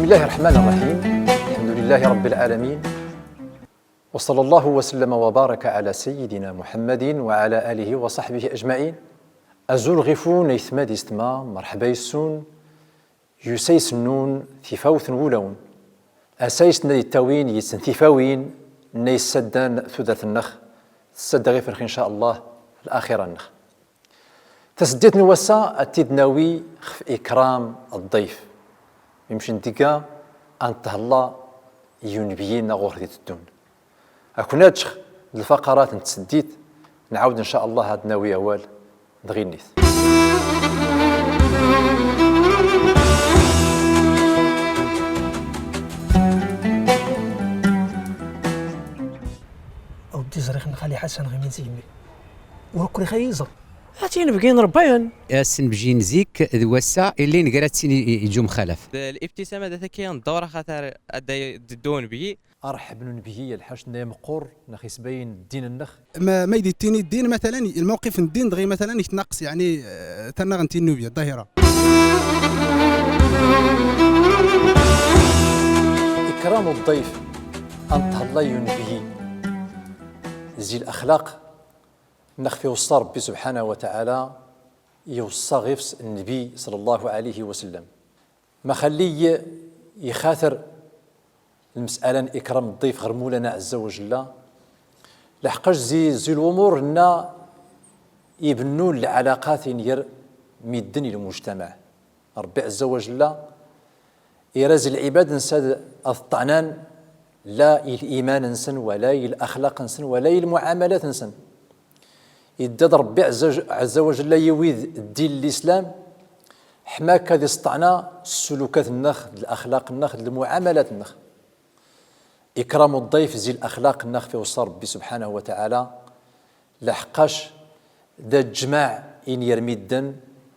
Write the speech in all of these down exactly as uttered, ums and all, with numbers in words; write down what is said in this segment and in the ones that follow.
بسم الله الرحمن الرحيم. الحمد لله رب العالمين. وصلى الله وسلم وبارك على سيدنا محمد وعلى آله وصحبه أجمعين. Azul ɣif-wen aytma d yessetma, merḥba yes-wen, yusa-yas-nnun tifawt n wulawen. Asayes n ad ittawin yid-sen tifawin n ad yessaddan tudert-nneɣ, tessadda ɣif-nneɣ, in ca Allah, laxira-nneɣ. Taseddit n wass-a ad t-id-nawi xef ikram ḍḍif. Imcen deg-a ad nthella i unebyi-nneɣ ɣur-t iteddun. Ad ken-aǧǧeɣ d lfaqarat n tseddit, nɛawed, in ca Allah, ad nawi awal dɣinit. A weddi, ẓriɣ n xali Ḥasan ɣimin s yemmi. Ur akk riɣ ay iẓer. Ad t-inebgi n Rebbayen. Ass n bjin zik d wass-a, illa inegra d tin i, i, iǧu mxalaf. الابتسامة ذات كي ندور خاطر أدى يدون بي. Areḥḥeb n unebgi, ya lḥac n ay meqqur, neɣ isbayen ddin-nneɣ. Ma, ma id ittini ddin, matalan, lmawqif n ddin, dɣi, matalan, itnaqqes, yeɛni, eh, tannaɣ n tinnubya, ḍḍahira. Ikram ḍḍif, ad nthella i unebgi. Zi laxlaq, nneɣ f iweṣṣa Ṛebbi subḥanahu wa taɛala, iweṣṣa ɣif-s Nnbi ṣalla Llahu ɛalayhi wa sallam. Ma xalli ixater lmes'ala n ikram ḍḍif ɣer Mulana ɛezza wa jella, leḥqac zi, zi lumuṛ-nna ibennun lɛalaqat-in ger midden i lmujtamaɛ. Ṛebbi ɛezza wa jella ira zi lɛibad-nnes ad, ad ṭṭɛnan la i liman-nsen, wala i laxlaq-nsen, wala i lmuɛamalat-nsen. Idda-d Ṛebbi ɛezza, ɛezza wa jella yiwi-d ddin n lislam, ḥma akka ad isṭṭɛna ssulukat-nneɣ, d laxlaq-nneɣ, d lmuɛamalat-nneɣ. Ikram ḍḍif zi laxlaq-nneɣ f iweṣṣa Ṛebbi subḥanahu wa taɛala, leḥqac da ǧǧmaɛ-in ger midden,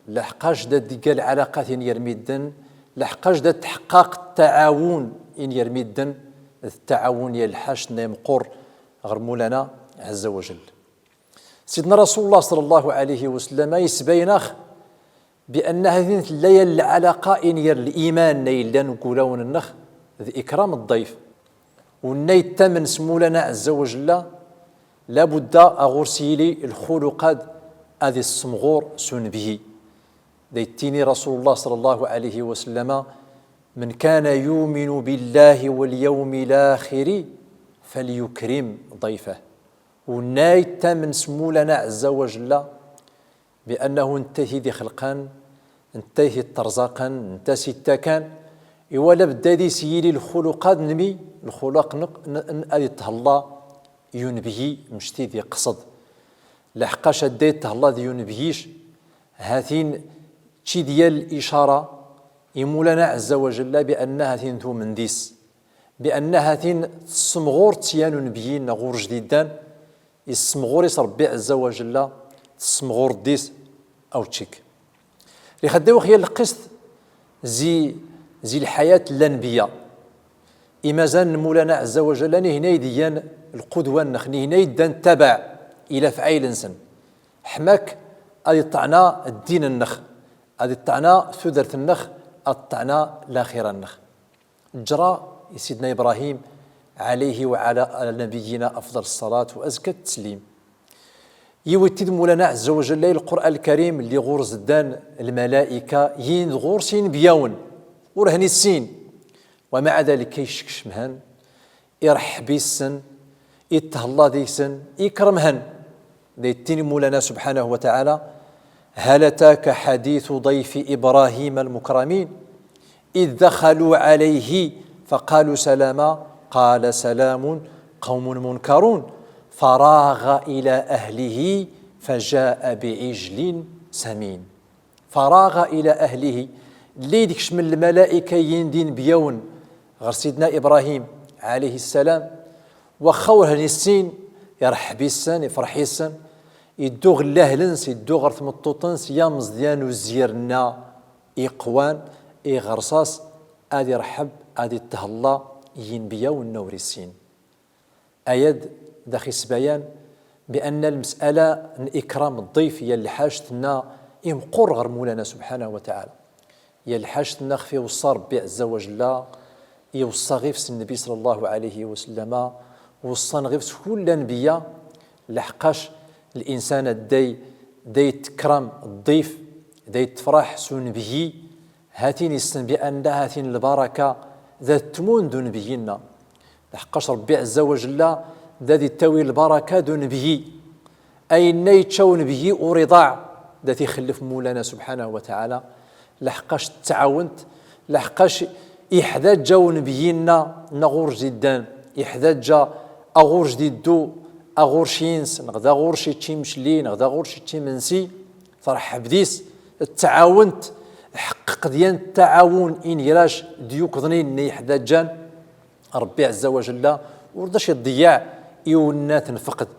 leḥqac da degga lɛalaqat-in ger midden, leḥqac da tḥeqqaq ttaɛawun-in ger midden, d ttaɛawun ya lḥac n ay meqqur ɣer Mulana ɛezza wa jell. Sidna Rasulullah ṣalla Llahu ɛalayhi wa sallam isbayen-aɣ bi anna hatin tella ya lɛalaqa-in ger liman-nna yellan deg wulawen-nneɣ d ikram ḍḍif. Wenna yettamen s Mulana ɛezza wa jella, labudda ɣur-s yili lxuluq-ad ad issemɣur s unebgi. Da yettini Rasulullah ṣalla Llahu ɛalayhi wa sallam: من كان يؤمن بالله واليوم الآخر فليكرم ضيفه. Wenna yettamen s Mulana ɛezza wa jella, bi annahu netta i t-id-ixelqen, netta i t-id-iṭṭerẓaqen, netta i s-ittakan, iwa labedda ad is-yili lxuluq-ad n mi, lxuluq n, n, n, ad ithella i unebgi mec tid iqsed. Leḥqac adday ithella d unebgi-c, hatin d tid ya licara i Mulana ɛezza wa jella bi anna hatin tumen dis. Bi anna hatin tessemɣur-tt yan unebgi-nneɣ ɣur jdidan, issemɣur-is Ṛebbi ɛezza wa jella, tessemɣur-d is awččik. Rix ad d-awiɣ yan lqist zi, zi lḥayat n lanbiya. Imazan n Mulana ɛezza wa jella, nihna i d-iyan lqudwa-nneɣ, nihna i d-iyan ttabaɛ i lafɛayel-nsen. Ḥma-k ad iṭṭɛna ddin-nneɣ, ad iṭṭɛna tudert-nneɣ, ad ṭṭɛna laxira-nneɣ. Ǧra i Sidna Ibrahim, ɛalayhi wa ɛala nabiyyina afḍal ṣṣalat wa azka tteslim. Yiwi-t-id Mulana ɛezza wa jalla i Lqur'an Lkarim, lli ɣur-s ddan lmalaika, yin d ɣur-s inebyawen, ur hen-issin. Wa maɛa dalik, icekcem-hen, iṛeḥḥeb issen, ithella deg-sen, ikrem-hen. Da yettini Mulana subḥanahu wa taɛala: هل أتاك حديث ضيف إبراهيم المكرمين إذ دخلوا عليه فقالوا سلاما قال سلام قوم منكرون فراغ إلى أهله فجاء بعجل سمين. فراغ إلى أهله. Lli d-kecmen lmalaika-yin d inebyawen ɣer Sidna Ibrahim ɛalayhi ssalam, waxxa ur hen-issin, iṛeḥḥeb issen, ifreḥ issen, iddu ɣer lahl-nnes, iddu ɣer tmeṭṭut-nnes, ya Meẓyan Uzir-nna iqwan, iɣer-as ad iṛeḥḥeb, ad ithella i yinebyawen-nna ur issin. Aya-d d aɣ-isbayan bi anna lmes'ala n ikram ḍḍif ya lḥaǧ tenna imqur ɣer Mulana subḥanahu wa taɛala. Ya lḥaǧt nna xf iweṣṣa Ṛebbi ɛezza wa jella, iweṣṣa ɣif-s Nnbi ṣalla Llahu ɛalayhi wa sallama, weṣṣan ɣif-s kull anbiya, laḥqac linsan da y-, da yettekram ḍḍif, da yettefraḥ s unebgi, ha-t-in issen bi anna ha-t-in lbaraka da tettmun d unebgi-nna. Laḥqac Ṛebbi ɛezza wa jella da d-ittawi lbaraka d unebgi. Ayenna yečča unebgi ur iḍaɛ, da t-ixellef Mulana subḥanahu wa taɛala. Laḥqac ttɛawent, laḥqac iḥdaǧǧa unebgi-nna, nna ɣur-c d-iddan, iḥdaǧǧa aɣur-c d-iddu, aɣur-c ins, neɣ d aɣur-c ičča imecli, neɣ d aɣur-c ičča imensi, terḥeb dis, ttɛawent, ḥeqqeq d yan ttaɛawun ingrac d yukḍnin nna iḥdaǧǧan. Ṛebbi ɛezza wa jella ur d ac iḍeyyeɛ i unna tenfeqd,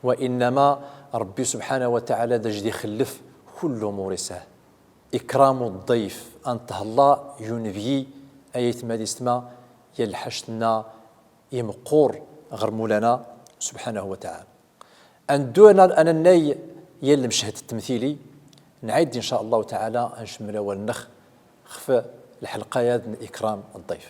wa innama Ṛebbi subḥanahu wa taɛala d ac d-ixellef kull umur-is. Ikramu ḍḍif, ad nṭhella i unebgi, ay aytma d istma, ya lḥaǧt nna imeqqur ɣer Mulana subḥanahu wa taɛala. Ad neddu ad nannay ya lmeched ttemtili, nɛid in ca Llahu taɛala ad ncemmel awal-nnex xf lḥelqa-yad n ikram ḍḍif.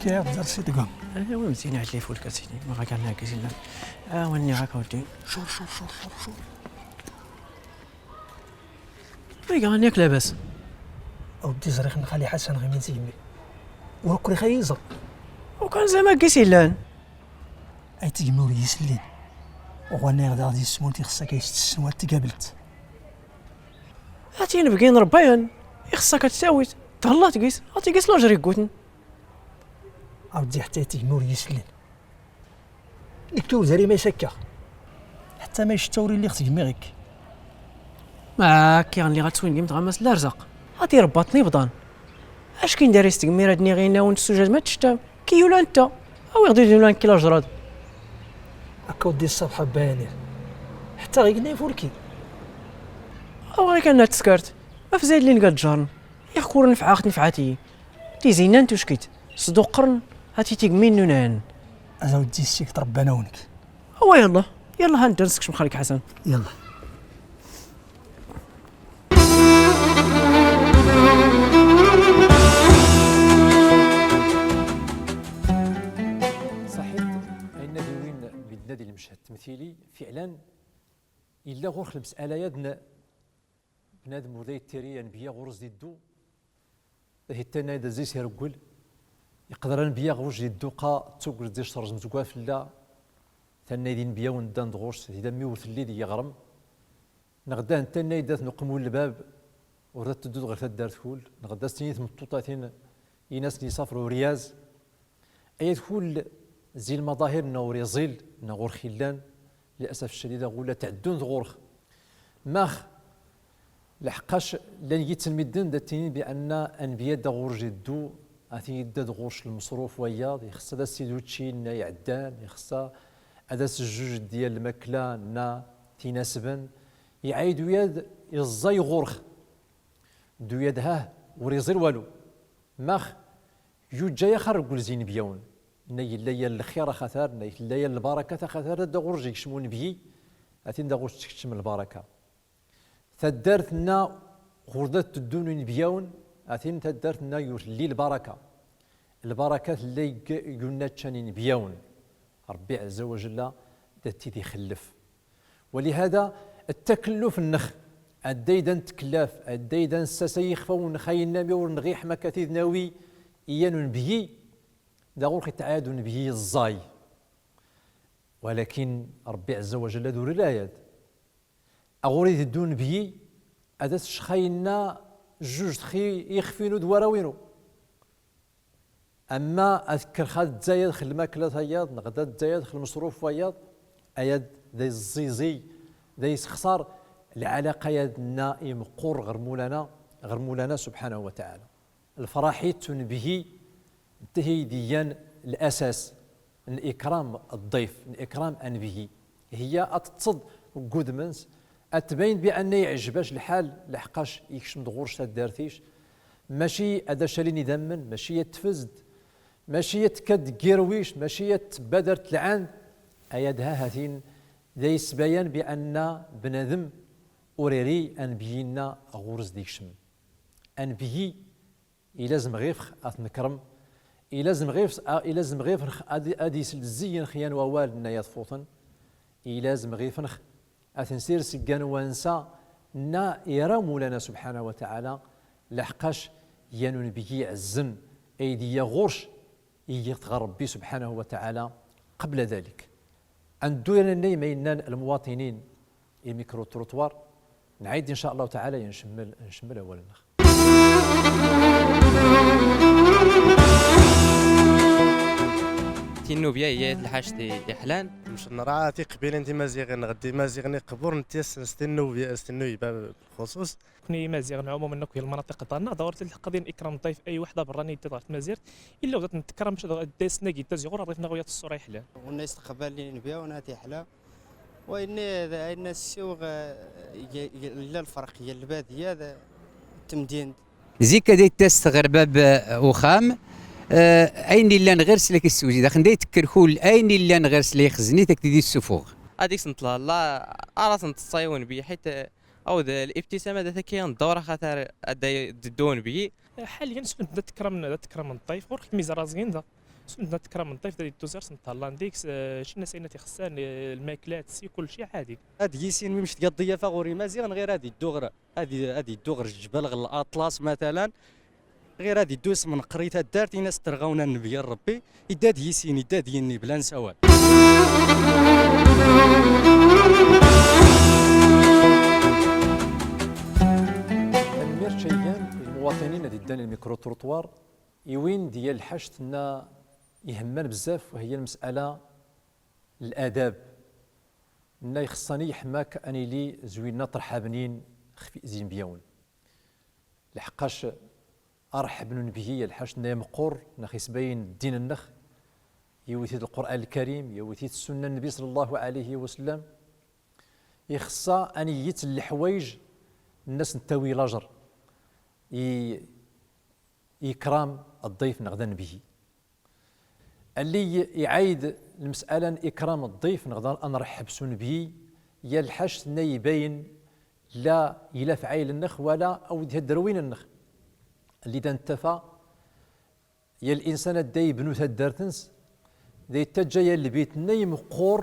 كيف درسي تقوم؟ انا وين مزيان على التليفون كاسيني، ما غاكا ناقص الا. اه، واني هاكا ودي. شور، شور، شور، شور، شور. وي، راني ياك لاباس. اودي زريخ نخلي حسن غير من تيمي. وكري خيزر. وكان زعما كيسي لان. اي تيمي وريس لي. وغني غدا غادي يسمون تيخصك ايش تسنوا تقابلت. هاتي نبقي نربيان. يخصك تساويت. تهلا تقيس. هاتي قيس لو جري قوتن. اودي حتى تيمي وريس لي. دكتور زري ما يسكر. حتى ما يشتوري اللي خصك ميغيك. ما كي غنلي غتسوين كيما تغمس الارزاق. هاتي ربطني بضان. اش كاين داري ستك ميراد ني غينا ونسو جات ما تشتام. كي يولا انت. او يغدي يدير لان كيلا جراد. اكا ودي الصفحة باينة. حتى غيقني فولكي. او غير كان تسكرت. ما في زايد لين قد جارن. يا خور نفعة اخت نفعتي. تي زينان توشكيت. صدوق قرن. هاتي تيك مين نونان. ازا ودي السيك تربى نونك. هو يلا، يلا هاندرسك شمخالك حسن. يلا. صحيت، أين ذوين بدنا دي المشهد التمثيلي فعلا إلا غرخ المسألة يدنا بنادم وردا يتيري أنبياء غرز دي الدو. Hittannay d azis ireggel, iqder anbiya ɣ wejdi dduqa d tugret di cterẓ mzegwa fella, tannay d inbiyawen ddan d ɣur-s, di dammi ur telli d yiɣrem, neɣ da tannay d at nuqmu lbab, ur da teddud ɣer taddart kul, neɣ da s-tini tmeṭṭuṭatin, inas n yisafer uryaz, Aya d kul zi lmaḍahir nna ur iẓil, nna ɣur-x illan, liasaf ccadid, aɣ ula tɛeddun d ɣur-x. Max, lḥeqqac, llan yitsen midden da ttinin bi anna anbiya da ɣur-s iddu, a tin yedda d ɣur-s lmeṣruf wayaḍ, ixeṣṣa ad as-id učči nna iɛeddan, ixeṣṣa ad as-jjuj d yal lmakla nna tinasben, iɛayd uyad iẓẓay ɣur-x. D uyad hah, ur iẓil walu. Max, Yujja-yax a rreggel zi inebyawen, nna yella yal lxir axatar, nna yella yal lbarakat axatar, da ɣur-s ikcem unebyi, a tin da ɣur-s tekcem lbaraka. Taddart nna ɣur da teddun inebyawen, a tin taddart nna ur telli lbaraka. Lbaraka tella g, g unna ččan inebyawen. Rebbi ɛezza wa jella da t-id-ixellef. Walihada, ttakelluf-nnex, adday da nettkellaf, adday da nessasay ixfawen-nnex, a inna mi ur nɣiḥ ma akka tid nawi, iyan unebyi, da ɣur-x itɛayad unebyi ẓẓay. Walakin Rebbi ɛezza wa jella ad urir ayad. Aɣur ideddu unebyi, ad as-cxay inna jjuj txi ixf-inu d warraw-inu. Amma ad kerx ad zzayad x lmakla tayaḍ, neɣ da zzayad x lmeṣruf wayaḍ, ayad da iẓẓiẓiy, da isxṣar lɛalaqa-yad nna imeqqur ɣer Mulana, ɣer Mulana subḥanahu wa taɛala. Lefraḥ-it unebhi, ntehi d iyan lasas n ikram ḍḍif, n ikram anebhi. Hiya ad teṭṭeḍ deg wudem-ns, ad tbayen bi anna iɛjeb-ac lḥal, leḥqac ikcem-d ɣur-c taddart-ic, maci ad ac-alin idammen, maci ad tfezd, maci ad tekkat deg irwic, maci ad tbadar telɛand, ayad ha hatin Da yesbayan bi anna bnadem ur iri anebyi-nna ɣur-s d-ikcem. Anebyi, ilazem ɣif-nex ad t-nekrem, ilazem ɣif-, a-, ilazem ɣif-nex ad, ad islezziyen xyan wawal-nna yaḍfuten, ilazem ɣif-nex ad t-nsirs deg wansa-nna ira Mawlana subḥanahu wa taɛala, leḥqac yan unebyi iɛezzen, ay d-iyya ɣur-c, iyya-t ɣer Ṛebbi subḥanahu wa taɛala qebla dalik. Ad neddu yerna ma yennan lmuwaṭinin i micro-trottoir, nɛid in ca Allahu taɛala, ncemmel, ncemmel awal-nneɣ. Tinnubya hiyat lḥact iḥlan. Mec nraɛ tiqbilin timaziɣin, ɣer d imaziɣen iqburen, tis s tinnubya, s tinnubya bxuṣuṣ. Nekni imaziɣen ɛumuman akk i lmanaṭiq ḍarna, dawret lḥeqq din ikram ḍḍayf, ay waḥed aberrani yedda ɣer tmazirt, illa udat n tekram, maca d-, d-, asnagi d-, taziɣur, ad ɣif-naɣ wiyaḍ ṣṣura iḥlan. Ɣunna yestqbal linbiya ɣunna tiḥla. Wa inni d-, ayenna ssiwɣ, eh, y-, y-, illa lferq, yal lbadiya d temdint. Zik ad ittas tɣer bab, eh, uxxam, eh, ayen illan ɣer-s la k-issewzi. Daxen da itekker kul ayen illan ɣer-s la ixzen-it, ak-d-id-issufuɣ. Ad iks n tlalla, ara ten-teṣṣaywun bi ḥit, eh, Awd, eh, libtisama da takki n ddawra xatar ad d-ddun byi. Ḥaliyan, s kunnt da tekram, da tekram ḍḍayf, ɣur-k mi zrazgin da. S kunnt da tekram ḍḍayf, da yeddu zers n thallandik, s, eh, cinna sayna tixsan, eh, lmaklat, si kulci ɛadi. Ad yisin mi mec tga ḍḍiyafa ɣur imaziɣen, ɣir ad yeddu ɣer, ad y-, ad yeddu ɣer jbal, ɣer Laṭlas, matalan. Ɣir ad iddu isem n qri taddart, in-as terɣawna n nnbi n Ṛebbi, idda d yisin, idda d yinni, bla nsawal. Tanemmirt cayyan i lmuwaṭinin ad iddan i lmikru-trottoir, i win d yal lḥact nna ihemman bezzaf, wa hiya lmes'ala n ladab, nna ixeṣṣan i yeḥma-k ad nili zwina terḥabnin xef zinbyawen. Lḥeqqac, areḥḥeb n unebyi, lḥac nna imeqqur, nex isbayen ddin-nnex, yawi-t-id Lqur'an Lkarim, yawi-t-id ssunna n Nnbi ṣalla Llahu ɛalayhi wa sallam, ixeṣṣa ad niyyi-t n leḥwayeǧ nna as-nettawi lajer i, i ikram ḍḍayf neɣ d anebyi. Alli iɛayd lmes'ala n ikram ḍḍif neɣ d ad nreḥḥeb s unebyi, yal lḥac nna ibayen la ila afɛayel-nnex wala awd iha ddrewin-nnex. Alli da nettafa yal insan adda ibnu taddart-ns, da ittaǧǧa yal lbit nna imeqqur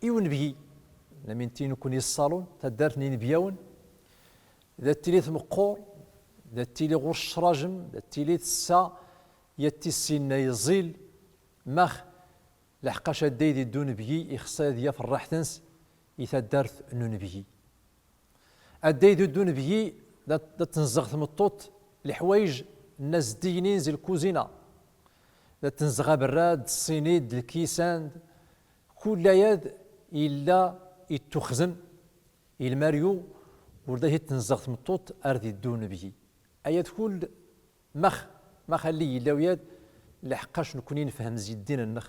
i unebyi. Lamin tin nekkni ṣṣalun, taddart n inebyawen, da ttili tmeqqur, da ttili ɣur-s ccrajem, da ttili tessa, yat tissin nna iẓil, max, leḥqac adday di ddunebyi ixeṣṣa ad yaf rraḥt-ns i taddart n unebyi. Adday di ddunebyi da, da tenzeɣ tmeṭṭut leḥwayeǧ nna zeddiyen-in zi lkuzina. Da tenzeɣ aberrad, d ṣṣinid, d lkisan, d kull ayad illa ittuxzen i lmaryu, ur da hi-tenzeɣ tmeṭṭut ar di ddunebyi. Ayad kull Max, max alli yilla wiyad, leḥqac nekkni nefhem zi ddin-nnex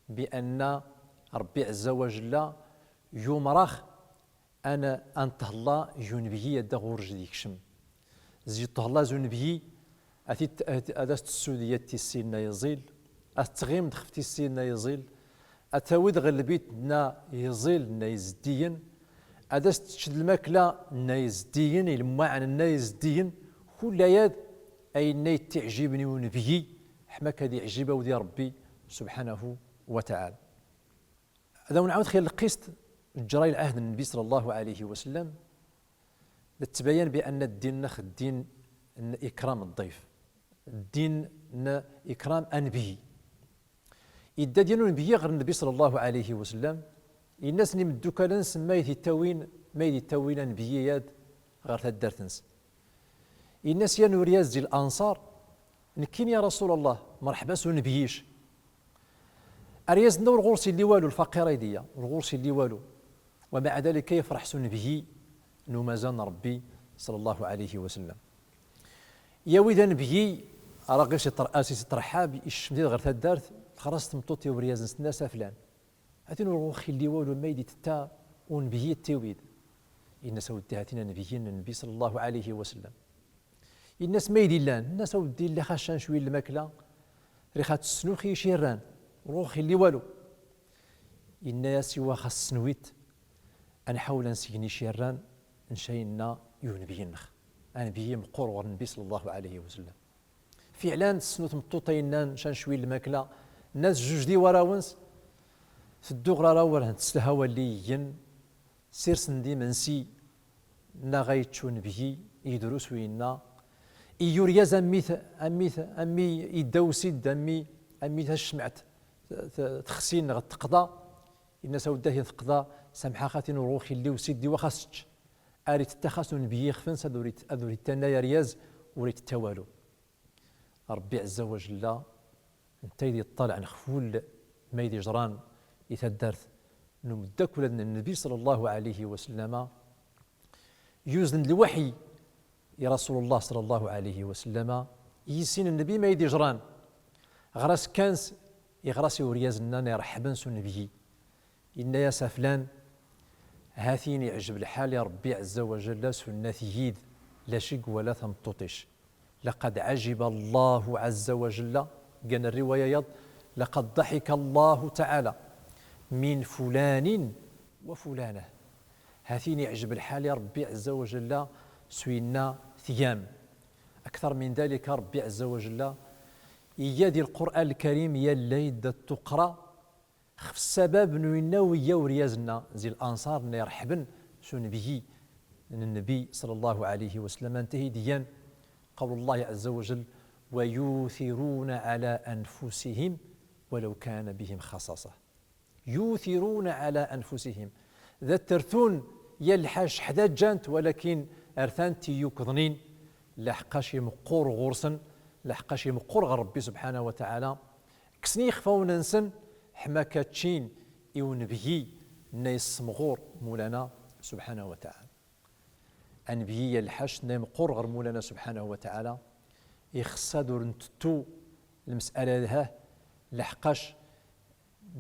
bi anna Ṛebbi ɛezza wa jella yumeṛ-ax ad, ad nthella i unebyi adda ɣur-s d-ikcem. Zi ṭhella zi unebyi, ad t-, ad, ad as-tessudi yat tissin nna iẓil, ad tɣimd xef tissin nna iẓil, ad tawid ɣer lbit nna iẓil nna izeddiyen, ad as-teččed lmakla nna izeddiyen, i lemwaɛen nna izeddiyen, kull ayad ayenna ittiɛjibn i unebyi, ḥma k-ad iɛjib awd i Ṛebbi subḥanahu wa taɛala. Ad awen-nɛawd xir lqist n ǧray lɛahd n Nnbi ṣalla Llahu ɛalayhi wa sallam, da tettbayan bi anna ddin-nnex ddin n ikram ḍḍayf, ddin n ikram anebyi. Idda-d yan unebyi ɣer Nnbi ṣalla Llahu ɛalayhi wa sallam, inna-as n imeddukal-ns ma i d-ittawin, ma i d-ittawin anebyi-ad ɣer taddart-ns. Inna-as yan uryaz zi Lanṣar, nekkini ya Rasul Allah, mreḥba s unebyi-c. Aryaz-nna ur ɣur-s illi walu, lfaqir ay d-iyya, ur ɣur-s illi walu. Wa maɛa dalika yefreḥ s unebyi n umazan n Ṛebbi ṣalla Llahu ɛalayhi wa sallam. Yawi-d anebyi, ara ɣis iṭr-, as-, as-ittreḥḥab, iccemt-id ɣer taddart, txer-as tmeṭṭut i uryaz-ns, tenna-as: "A flan, hatin ur ɣur-x illi walu, ma i d-itetta unebyi ittiwi-d." Inna-as: "A weddi, hatin anebyi n Nnbi ṣalla Llahu ɛalayhi wa sallam." Inna-as: "Ma i d-illan?" Inna-as: "A weddi, lliɣ xas can cwi n lmakla, rix ad tessnux i ici rran, ur ɣur-x illi walu." Inna-as: "Iwa xas tesnwit, Ad nḥawel ad nsegni cirran n ca inna i unebyi-nneɣ. Anebyi meqqur ɣur Nnbi ṣalla Llahu ɛalayhi wa sallam. Fiɛlan, tessnu tmeṭṭut a innan can cwi n lmakla, nna tejjujed i warraw-ns, teddu ɣer warraw-ns, tesselha walliyen, sirsen-d imensi, nna ɣa yečč unebyi, idrus u inna, i uryaz a mmi t-, a mmi t-, a mmi idda usid, a mmi, a mmi tacemɛt t-, t-, texsi neɣ teqḍa, inna-s a wedda-k teqḍa, samḥax a tin ur ɣur-k illi usid-iw a xas ečč. Ar itetta xas unebyi ixef-ns ad ur it-, ad ur ittanna i aryaz, ur itetta walu. Ṛebbi ɛezza wa jella, netta i d iṭṭalaɛen xef wul ma i d ijran i taddart n umeddakel n Nnbi ṣalla Llahu ɛalayhi wa sallama, yuzen lwaḥy i Rasulullah ṣalla Llahu ɛalayhi wa sallama, i yissin Nnbi ma i d ijran. Ɣer-as kan s-, iɣer-as i uryaz-nna iṛeḥben s unebyi. Inna-yas a flan, ha tin iɛjeb lḥal i Ṛebbi ɛezza wa jella, sunnat-iyi-d, la ceg wala tameṭṭut-ic. لقد عجب الله عز وجل، gan rriwaya yaḍ, لقد ضحك الله تعالى من فلان وفلانة. Ha tin iɛjeb lḥal i Ṛebbi ɛezza wa jella s winna tgam. Akteṛ min dalika, Ṛebbi ɛezza wa jella iyya di Lqur'an Lkarim yal layd da t-tuqra, xef ssabab n winna u iyya uryaz-nna zi Lanṣar nna iṛeḥben s unebyi n Nnbi ṣalla Llahu ɛalayhi wa sallam, anta i d-iyyan قول الله عز وجل: ويؤثرون على أنفسهم ولو كان بهم خصاصة. يؤثرون على أنفسهم. Da ttertun yal lḥaǧ ḥda ǧǧan-t, walakin rtan-t i yukḍnin, laḥeqqac imeqqur ɣur-sen, laḥeqqac imeqqur ɣer Ṛebbi subḥanahu wa taɛala. Kksen ixfawen-nsen, ḥma ka ččin i unebyi nna yessemɣur Mulana subḥanahu wa taɛala. Anebyi yal lḥaǧ nna imeqqur ɣer Mulana subḥanahu wa taɛala, ixeṣṣ ad ur ntettu lmes'ala-a, laḥeqqac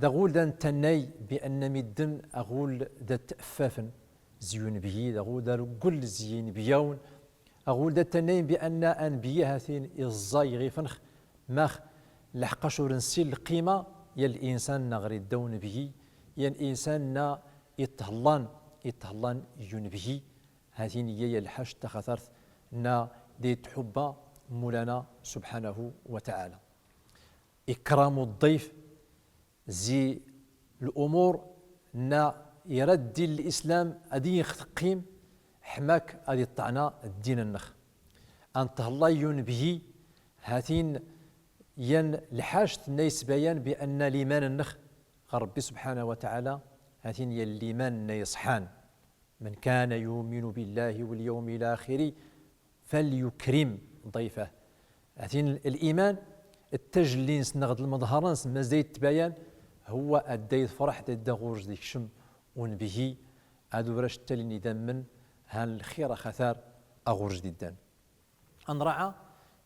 d aɣul da nettannay bi anna midden aɣul da tteffafen zi unebyi, d aɣul da reggel zi yinebyawen, aɣul da ttannayen bi anna anebyi ha-t-in iẓẓay ɣif-nnex, max laḥeqqac ur nessin lqima yan linsan nna ɣer idda unebyi, yan insan nna ithellan, ithellan i unebyi, ha-t-in iyya yan lḥaǧ taxatart nna da itḥubba Mulana subḥanahu wa taɛala. Ikramu ddayf zi lumur nna ira ddin n Lislam ad iyyex teqqim, ḥma-k ad iṭṭeɛna ddin-nnex. Ad nthella i unebyi, ha-t-in yan lḥaǧt nna isbayan bi anna liman-nnex ɣer Ṛebbi subḥanahu wa taɛala, ha-t-in yan liman nna iṣḥan. من كان يؤمن بالله واليوم الآخر فليكرم ضيفه. Ha-t-in liman, ttajelli-ns neɣ d lmeḍhar-ns mazal itbayan, huwa adday d lferḥ da idda ɣur-s d ikcem unebyi, ad urac ttalin idammen, han lxir axatar a ɣur-s d iddan. Ad nraɛa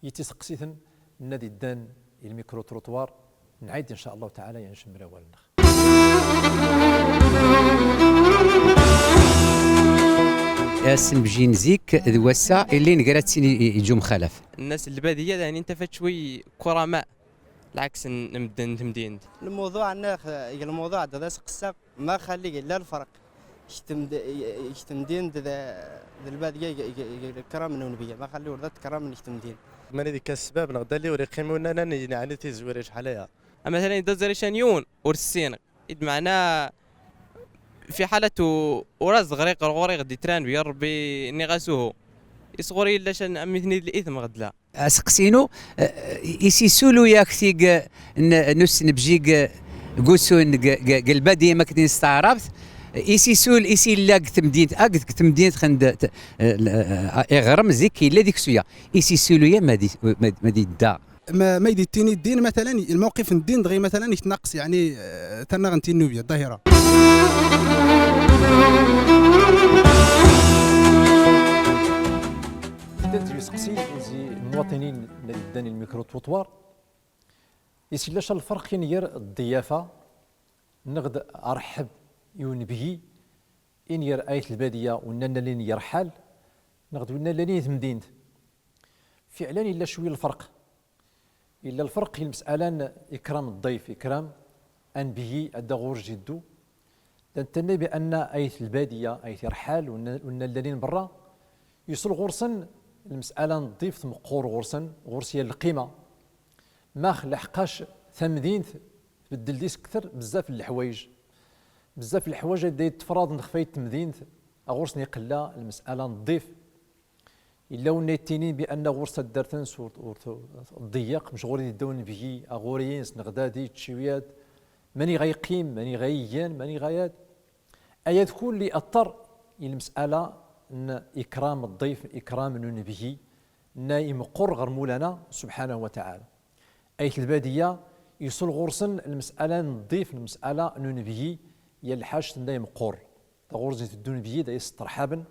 i tiseqsiten nna d iddan i lmicro-trottoir, nɛid in ca Allahu taɛala, yan ncemmel awal-nneɣ. Ass n bjin zik d wass-a, illin gra-tt-in i, i, iǧu mxalaf. Nnas n lbadiya, d ayen intafat cwi kurama, lɛaks n medden n temdint. Lmuḍuɛ nneɣ, lmuḍuɛ d aseqsa. Ma xalli illa lferq g temd-, g temdint d, d lbadiya g, g, g lkram n unebya. Ma xalli ur dat kram g temdint. Mani d ikka ssbab neɣ dalli ur iqqim unnanen, yeɛni tizwiri cḥal aya. Ama tala idda ẓer ican yiwen ur ssineɣ. Id meɛna fi ḥalat u-, ur as-d ɣriq ɣer ɣur-i ɣ-d-itran bi Ṛebbi nniɣ-as uhu. Is ɣur-i illa can am itni d litm ɣ-d la. Aseqsi-inu, eh, is isulu-ya tig, eh, n, n usnebji g, g usun g, g, g lbadi, ma k-, din s taɛrabt, is isul, is illa g temdint, a g, g temdint xend, t-, eh, l-, eh, iɣrem zik illa dik suya. Is isulu-ya ma di, ma, ma di da. Ma, ma di tini ddin, matalan, lmawqif n ddin, dɣi, matalan, itnaqes, yeɛni, eh, tannaɣ n tinnubya, ḍahira. Tedda-d zi useqsi zi lmuwaṭinin nna d-iddan i lmikru-trottoir. Is illa ca lferq inger ḍḍiyafa neɣ d aṛeḥḥeb i unebgi, inger ayt lbadiya, winna llan i rḥal, neɣ d winna llan i temdint? Fiɛlan illa cwi lferq. Illa lferq i lmes'ala n ikram ḍḍayf, ikram anebgi adda ɣur-s jiddu, Da nttnni bi anna ayt lbadiya, ayt irḥal, u nna, u nna llanin berra, yuṣel ɣur-sen lmes'ala n ḍḍif tmeqqur ɣur-sen, ɣur-s yal lqima. Max? Laḥqqac tamdint tbeddel dis kter bzzaf n leḥwayej. Bzzaf n leḥwayej ay d-, ay d-tefraḍen xef ayt temdint, ɣur-sen iqella lmes'ala n ḍḍif. Illa winna yettinin bi anna ɣur-s taddart-ns ur, ur t-, ur tḍeyyeq, mec ɣur-i d-idda unebgi, aɣuri-ns, neɣ d adi, ččiwiyat, mani ɣa yeqqim, mani ɣa yeggan, mani ɣa yad. Aya d kulli aṭṭer i lmes'ala n ikram ḍḍif, ikram n unebgi, nna imeqqur ɣer Mulana subḥanahu wa taɛala. Ayt lbadiya, yuṣel ɣur-sen lmes'ala n ḍḍif, lmes'ala n unebgi, yal lḥaǧ tenna imeqqur. Da ɣur-sen iteddu unebgi, da is-ṭṭerḥaben.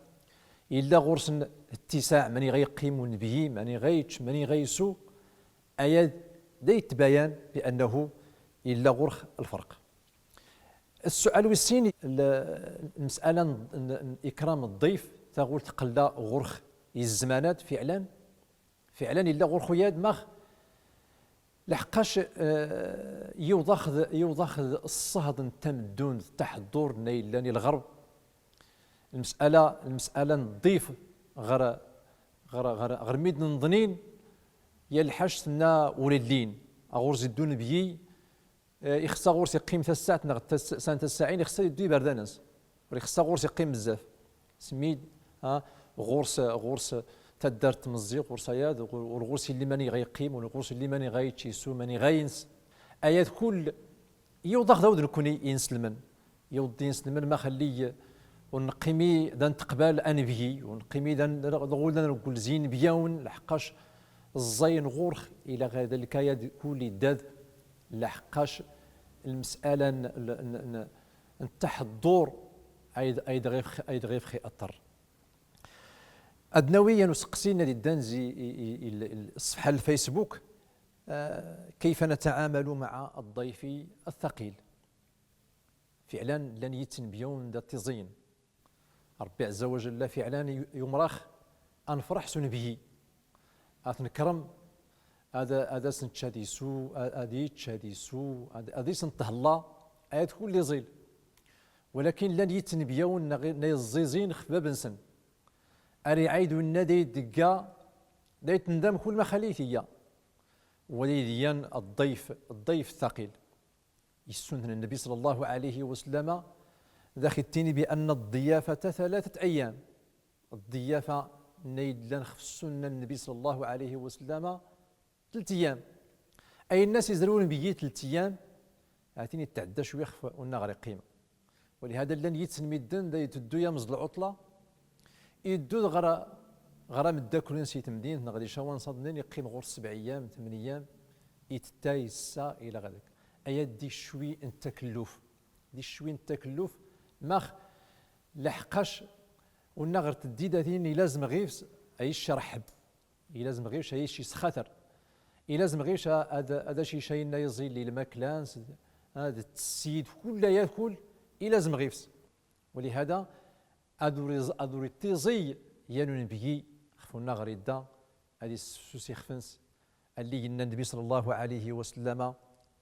Illa ɣur-sen ttisaɛ, mani ɣa yeqqim unebgi, mani ɣa yečč, mani ɣa yessu. Aya da yettbayan bi annahu illa ɣur-x lferq. Ssu'al wis sin, l-, lmes'ala n, n, n ikram ḍḍif, taɣult tqella ɣur-x i zzmanat, fiɛlan. Fiɛlan illa ɣur-x uyad, max? Laḥqqac, eh, yewweḍ-ax-d, yewweḍ-ax-d ṣṣehd n tameddunt, taḥeḍḍurt nna yellan i lɣerb. Lmes'ala, lmes'ala n ḍḍif ɣer, ɣer, ɣer, ɣer midden nḍnin, yal lḥaǧ tenna ur llin, aɣur-s iddu unebgi, eh, ixeṣṣa ɣur-s iqqim tassaɛt neɣ tas-, sɛan tassaɛin, ixeṣṣa iddu iberdan-ns. Ur ixeṣṣa ɣur-s iqqim bzzaf. Smid, ha, ɣur-s, ɣur-s taddart tmeẓẓi, ɣur-s ayad, ɣur-, ur ɣur-s illi mani ɣa yeqqim, ur ɣur-s illi mani ɣa yečč, yessu, mani ɣa yens. Ayad kull yewweḍ-ax d awd nekkni inselmen. Yewweḍ inselmen, max lli ur neqqimi da nteqbal anebgi, ur neqqimi da n-, da ɣ-, da ɣ-, da nreggel zi inebgawen, laḥqqac ẓẓayen ɣur-x, ila ɣer dalek ayad kull iddad, laḥqqac lmes'ala n, n, n, n, n taḥeḍḍur ayd, ayd ɣif, ayd ɣif-x iṭṭer. Ad nawi yan useqsi nna d-iddan zi i, i, i, i, ṣṣefḥa n Facebook, eh, كيف نتعامل مع الضيف الثقيل؟ Fiɛlan, llan yittenbyawen da tiẓiyin. Ṛebbi ɛezza wa jalla fiɛlan yu-, yumer-ax ad nefreḥ s unebgi. Ad t-nekrem, ad, ad as-nečč ad isu, a-, ad yečč ad isu, ad, ad is-nṭhella, ayad kull iẓil. Walakin llan yittenbyawen nna ɣi-, nna iẓẓiẓin xef bab-nsen. Ar iɛayd winna da itegga, da itendam kull ma xali tigga. Wa da iyan ḍḍif, ḍḍif ثقيل. Yessunt n Nnbi صلى الله عليه وسلم, da ax-ittini بأن الضيافة ثلاثة أيام. Ḍḍiyafa nna yellan xef ssunna n Nnbi صلى الله عليه وسلم, telt ayyam. Ayenna as-izra unebgi telt ayyam, ha-t-in itɛedda cwi xef unnaɣ ar iqqim. Walihada llan yitsen midden da iteddu yamez d lɛuṭla, iddu-d ɣer, ɣer ameddakel-ins i temdint neɣ di cawanṣaḍ-nni, iqqim ɣur-s sebɛ ayyam, tmen ayyam, itetta, yessa, ila ɣer dak. Aya di cwi n takelluf, di cwi n takelluf, max? Laḥqqac unnaɣ ar teddi da tin ilazem ɣif-s a icerḥeb. Ilazem ɣif-s a ic-, isxater. Ilazem ɣif-s a-, ad, ad ac-ic ayenna iẓil i lmakla-ns, ad tssid, kull aya kull, ilazem ɣif-s. Walihada, ad ur iẓ-, ad ur ittiẓiy yan unebgi xef unnaɣ ar idda, ad issefsus ixef-ns, alli yenna Nnbi صلى الله عليه وسلم: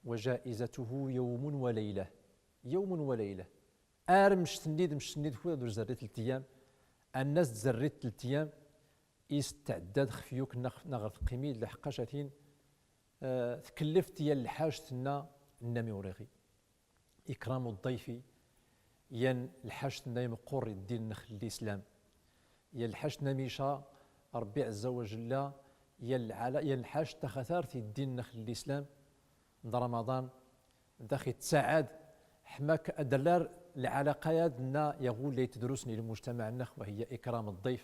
وجائزته يوم وليلة. يوم وليلة. Ar mect-nni d mect-nni d kud ad ur zerrit telt ayyam, anna as-d-zerrit telt ayyam, is tɛedda-d xef yuk neɣ, neɣ ɣer teqqimi, d laḥqqac a tin, eh, tkelleft yan lḥaǧt nna, nna mi ur iɣi. Ikramu ḍḍayfi, yan lḥaǧt nna imeqqur i ddin-nnex n lislam. Yan lḥaǧt nna mica Ṛebbi ɛezza wa jella, yan lɛala-, yan lḥaǧt taxatart i ddin-nnex n lislam, d Ramaḍan, da ax-ittsaɛad, ḥma-k ad d-rrar lɛalaqa-ad nna yaɣul da ittedrusen i lmujtamaɛ-nnex, wa hiya ikram ḍḍif.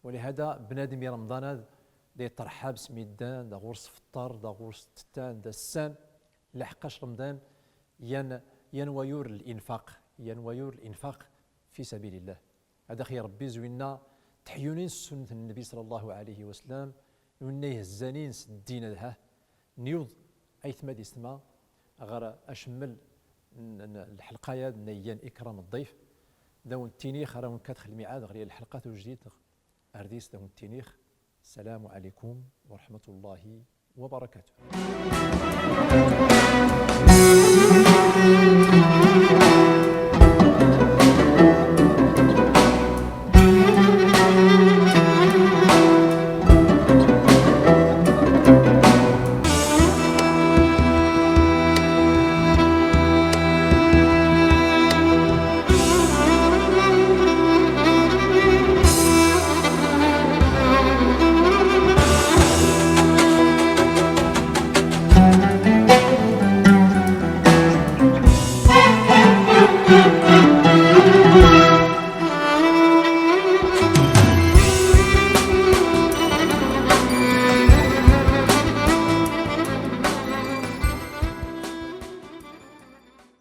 Walihada, bnadem i Remḍan-ad, da iṭṭerḥab s midden, da ɣur-s feṭṭer, da ɣur-s ttettan, da ssan, laḥqqac Remḍan, yan, yan wayur n linfaq, yan wayur n linfaq fi sabilillah. Ad ax-iṛebbi zwina teḥyunin s ssunnat n Nnbi صلى الله عليه وسلم, winna ihezzanin s ddin ad ha nyuḍ aytma d istma ɣer acemmel n, n, n lḥelqa-ad nna iyan ikram ḍḍif. Da wen-ttinix ar awen-kkatex lmiɛad ɣer yan lḥelqa tujdidt, ar dis da wen-ttinix. السلام عليكم ورحمة الله وبركاته.